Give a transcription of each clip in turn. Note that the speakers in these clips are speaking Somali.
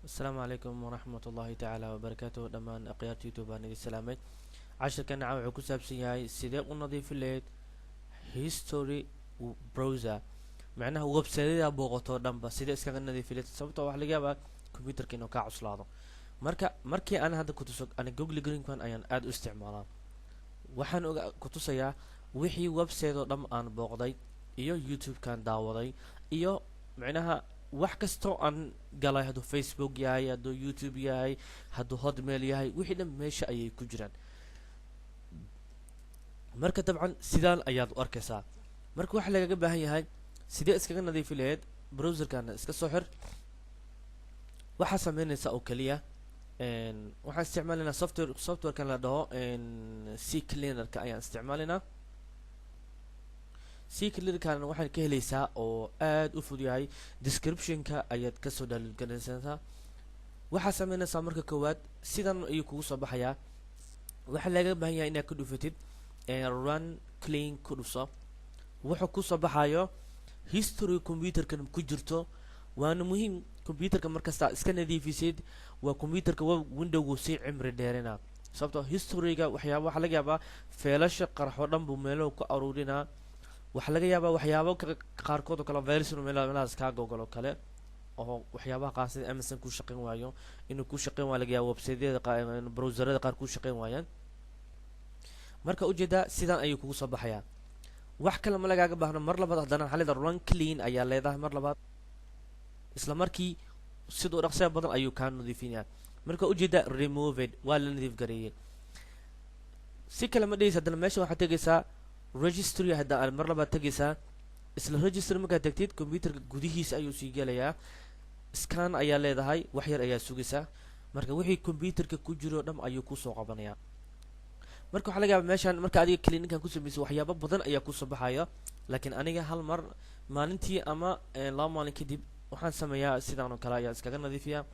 Asalaamu calaykum waraxmat ullahi tacaala wabarakaatuhu. Dhammaan akhyaarta YouTube baan idin salaamay. Cashirkan naca wuxuu ku saabsan yahay sidee u nadiifin lahayd history browser, macnaha websiteyada booqatoo dhanba sidee iskaga nadiifin lahayd, sababtoo waxaa laga yaabaa computerka inuu kaa cuslaado. Marka markii aan hadda kutuso, ani Google Chrome-kan ayaan aada u isticmaalaa. Waxaan oga kutusayaa wixii website oo dham aan booqday iyo YouTube-kan daawaday iyo macnaha wax kastoo aan galay, hadduu Facebook yahay, hadduu YouTube yahay, hadduu Hotmail yahay, wixii dhan meesha ayay ku jiraan. Marka dabcan sidaan ayaad u arkaysaa. Marka waxaa lagaga baahan yahay sidee iskaga nadiifi lahayd browserkana iska soo xir. Waxaa sameynaysaa oo keliya, waxaan isticmaalaynaa softwarekan la dhaho CCleanerka ayaan isticmaalaynaa. CCleanerkan waxaad ka helaysaa oo aada u fud yahay, descriptionka ayaad kasoo download garanaysaa. Waxaa sameynaysaa marka koowaad, sidan ayuu kugu soo baxayaa. Waxaa laga baahan yahay inaad ku dhufatid "run clean". Ku dhufso, wuxuu kusoo baxayo history computerkan ku jirto. Waana muhiim computerka markasta iska nadiifisid, waa computerka windowgu sii cimri dheerina, sababtoo historyga waxyaaba waxaa laga yaabaa feelasha qarxo dhan buu meelahu ku aruurinaa. Waxaa laga yaabaa waxyaabo qaarkood oo kale virus inuu meelahaas kaa gogol oo kale, oo waxyaabaha qaar sida Amazon ku shaqeyn waayo, inuu ku shaqeyn waayo laga yaaba, websiteyada, browserada qaar ku shaqeyn waayaan. Marka ujeedaa sidaan ayuu kugu soo baxayaa. Wax kale ma lagaaga baahno. Mar labaad haddana waxaa leedahay "run clean" ayaa leedahay. Mar labaad isla markii siduu dhaqsiya badan ayuu kaa nadiifinayaa. Marka ujeeda removed, waa la nadiif gareeyey. Si kale ma dhehaysa. Haddana meesha waxaad tegaysaa registry. Hadda aad mar labaad tegaysaa isla registry. Markaad tegtid, computerka gudihiisa ayuu sii gelayaa. Scan ayaa leedahay, wax yar ayaa sugaysaa. Marka wixii computerka ku jiro dham ayuu kusoo qabanayaa. Marka waxaa laga yaaba meeshaan marka adiga cleaninkan ku sameysay, waxyaabo badan ayaa kusoo baxaya, laakiin aniga hal mar maalintii ama 2 maalin kadib waxaan sameeyaa sidaan oo kale ayaa iskaga nadiifiyaa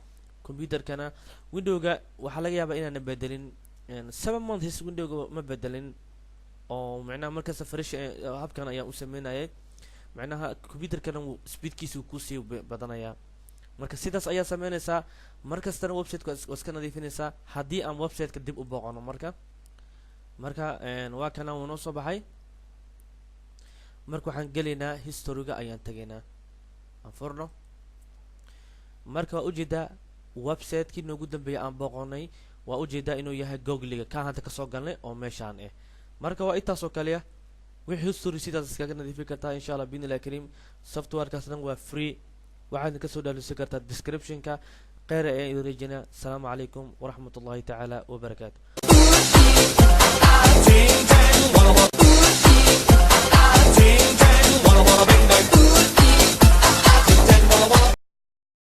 computerkana. Windowga waxaa laga yaabaa inaana bedelin 7 months, windowga ma bedelin, oo macnaha markasta fresh habkan ayaan u sameynayay. Macnaha computerkana speedkiisa wuu kusii badanayaa. Marka sidaas ayaa sameynaysaa. Mar kastana websiteka waa iska nadiifinaysaa. Haddii aan websiteka dib u booqano, marka waa kana, wuu noo soo baxay. Marka waxaan gelaynaa historyga ayaan tegaynaa, aan furno. Marka waa ujeedaa website-kii noogu dambeeyay aan booqonay, waa ujeedaa inuu yahay Googliga kaan hadda kasoo galnay oo meeshaan ah. Marka waa intaas oo kaliya wixii history sidaas iskaga nadiifin kartaa, insha Allah biidnillahi kariim. Softwarekaasna waa free, waxaadna kasoo dhaalisi kartaa descriptionka. Kheyr ayaan idin rajinaa. Asalaamu calaykum waraxmat ullahi tacaala wabarakaatu.